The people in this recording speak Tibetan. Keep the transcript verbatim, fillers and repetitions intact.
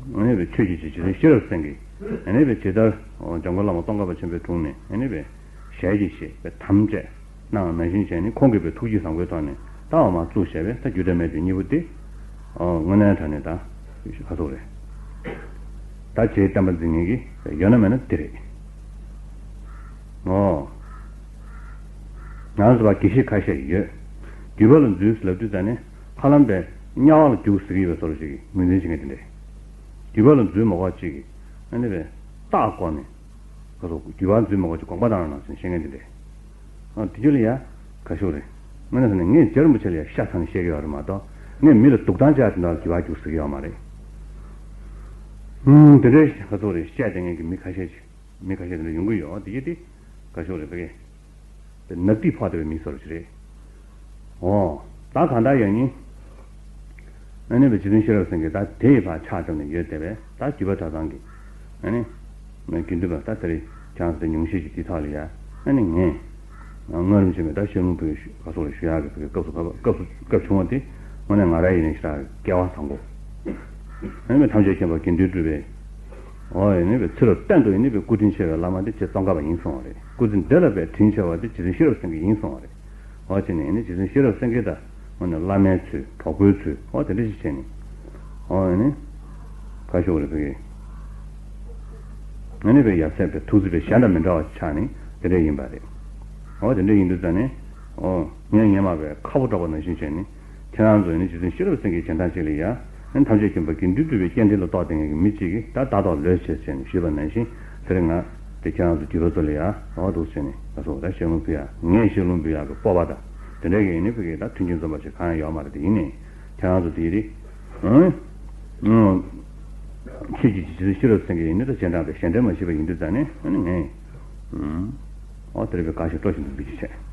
ཨ་ནི་བའི་ཆོས་ཀྱི་རྗེ་རྗེ་བཙུན་ཤེས་རབ་སེང་གེ་ཨ་ནི་བའི་ཇི་ལྟར་འཇམ་མགོན་བླ་མ་ཙོང་ཁ་པ་ཆེན་པོའི་དྲུང་ནས་ཨ་ནི་བའི་ཞལ་གྱིས་བཞེས་པའི་དམ་བཅས་གནང་བ་ནང་བཞིན་བྱས་ནས་ཁོང་གིས་བའི་ཐུགས་བསྐྱེད་བཟང་པོའི་ཐོག་ནས་ལྟ་བ་མ་བཙུགས་བྱས་པའི་ད་རྒྱུ་འབྲས་མེད་པའི་གཉིས་པོ་དེ་དངོས་གནས་དྲང་ནས་ད་ག་ཚོད་རེད། ད་རྗེའི་བསྟན་པ་འཛིན་མཁན་གྱི་ཡོད་ན་མེད་ན་དེ་རེད། ཨོ། ང་ཚོ་བ་དགེ་བཤེས་ཁ་ཤས་ཡོད། རྒྱུད་པ་ལ་འཛུལ་ལབ་དུས་ཙ་ནས་ཧ་ལམ་པའི་དམྱལ་བ་ལ་རྒྱུགས་ཟེར་གྱི་ཡོད་པའི་བཟོ་འདྲ་ཞིག་ངོས་འཛིན་བྱེད་མཁན་དེ་འདྲས། རྒྱུད་པ་ལ་འཛུལ་མ་དགོས་ཅིག་གིས་ཨ་ནི་པའི་རྟགས་བཀོད་ནས་ག་ཚོད་རྒྱུད་པ་འཛུལ་མ་དགོས་ཅིག་དགོངས་པ་བཏང་རོགས་གནང་ཟེར་བཤད་མཁན་དེ་འདྲས། ཨ་དེ་ཚོ་ལ་ཡ་ག་ཤོག་རེད། དངོས་གནས་ཟེར་ན་ངས་རྗེ་རིན་པོ་ཆེ་ལ་ཡ་ཤ་ཚ་ནས་བཤད་ཀྱི་ཡོད་རེད་མ་གཏོགས་ངས་མི་ལ་སྡུག་ཐང་བྱས་དེ་འདྲ་ལ་རྒྱུད་པ་རྒྱུགས་ཟེར་གྱི་ཡོད་མ་རེད། ཨུམ་དེ་འདྲས་ག་ཚོད་རེད་བཤད་བསྡད་མཁན་གྱི་མི་ཁ་ཤས་ཅིག་མི་ཁ་ཤས་དེ་འདྲ་ཡོང་གི་ཡོད། དེ་གྱིས་དེ་ག་ཤོག་རེད་ཕ་གི། དེ་ནག་ཏིག་ཕོག་བསྡད་པའི་མི་ཚོར་ཞིག་རེད། ཨོ། ད་གང་ལྟར་ཡང་ཡིན། ཨ་ནི་བའི་རྗེ་བཙུན་ཤེས་རབ་སེང་གེ་ད་དེ་ཡི་བར་ཕྱག་བཅམ་ནས་ཡོད་བསྡད་པས་ད་རྒྱུད་པ་གྲྭ་ཚང་གི་ཨ་ནི། དགེ་འདུན་པ་ད་དེ་རིང་ཁྱེད་རང་ཚོ་ཉུང་ཤས་ཀྱིས་དེ་ཐག་ལ་ཡ་ཨ་ནི་ངས། སྔོན་རིམ་བྱས་མེད་ད་ཤེས་ལུང་བུ་ག་ཚོད་ལ་ཞུ་ཡག་གི་བུ་གའི་སྐབས་སུ་བབ་སྐབས་སུ་སྐབས་བྱུང་བ་དེ་དངོས་གནས་ང་རང་ཡིན་ནའི་ཞེ་དྲག་སྐལ་བ་བཟང་པོ། ཨ་ནི་བའི་ཐམས་ཅད་མཁྱེན་པ་དགེ་འདུན་གྲུབ་པའི། ཨོ་ཡིན་ནི་བའི་ཚུལ་ལ་བསྟན་དུ་ཡིན་ནི་བའི་སྐུ་དྲིན་ཆེ་བའི་བླ་མ་དེ་རྗེ་ཙོང་ཁ་པ་ཡིན་གསུང་བ་རེད། སྐུ་ཚེ་འདི་ལ་བའི་དྲིན་ཆེ་བ་དེ་རྗེ་བཙུན་ཤེས་རབ་སེང་གེ་ཡིན་གསུང་བ་རེད། ཨོ་བྱས་ནས་ཡིན་ནི་རྗེ་བཙུན་ཤེས་རབ་སེང་གེ་དང་ཨོ་ནི་བླ་མའི་ཚུལ་གྲོགས་པོའི་ཚུལ་ཨོ་དེ་འདྲ་ཞིག་བྱས་ནས། ཨོ་ཡིན་ནི། ག་ཤོག་རེད་བུ་གི། ཨ་ནི་བའི་ཡབ་སྲས་པའི་ཐུགས་རྗེ་བའི་གཞན་དང་མི་འདྲ་བ་ཆགས་ནས་དེ་འདྲ་ཡིན་པ་རེད། ཨོ་དེ་འདྲ་ཡིན་དུས་ཙ་ནས། ཨོ་ངས་ངས་མ་བའི་ཁ་ཕོ་གྲགས་པ་ནང་བཞིན་བྱས་ནས། ཁྱེད་རང་ཚོ་ཡིན་ན་རྗེ་བཙུན་ཤེས་རབ་སེང་གེའི་རྗེས་འབྲང་ཅིག་ལ་ཡ། ཨ་ནི་ཐམས་ཅད་མཁྱེན་པ་དགེ་འདུན་གྲུབ་པའི་སྤྱན་འདྲེན་ལ་གཏོགས་བསྡད་མཁན་གྱི་མི་གཅིག་གིས་ད་ལྟ་ཐོག་ལོས་བྱེད་ཟེར་ནས་ཞུས་པ་ནང་བཞིན་དེ་རིང་ང་དེ་ཁྱེད་རང་ཚོ་རྒྱུད་པ་ཚོ་ལ་ཡ་འོ་འདུག་ཟེར་ནས་ད་སོ་ད་ཤེས་ལུང་ཕུལ་ཡ་ངས་ཤེས་ལུང་ཕུལ་ཡ་གི་སྤོབས་པ་དང་དེ་འདྲ་གི་ཡིན་ནི་ཕ་གི་ད་མཐུན་རྐྱེན་འཛོམས་པ་ཞིག་གང་ཡང་ཡོད་མ་རེད་དེ་ཡིན་ནའི་ཁྱེད་རང་ཚོ་དེ་རིང་ཨང་ཨང་ཁྱེད་ཀྱི་རྗེ་བཙུན་ཤེས་རབ་སེང་གེ་ཡིན་ནི་ད་རྗེས་འབྲང་པའི་རྗེས་འབྲང་མ་ཤེས་པ་ཡིན་དུས་ཙ་ནས་ཨ་ནི་ངས་ཨང་ཨོ་དེ་རིང་པའི་དགའ་ཞིག་སྤྲོ་ཞིག་འདུག་འདུག་ཅི་བྱས།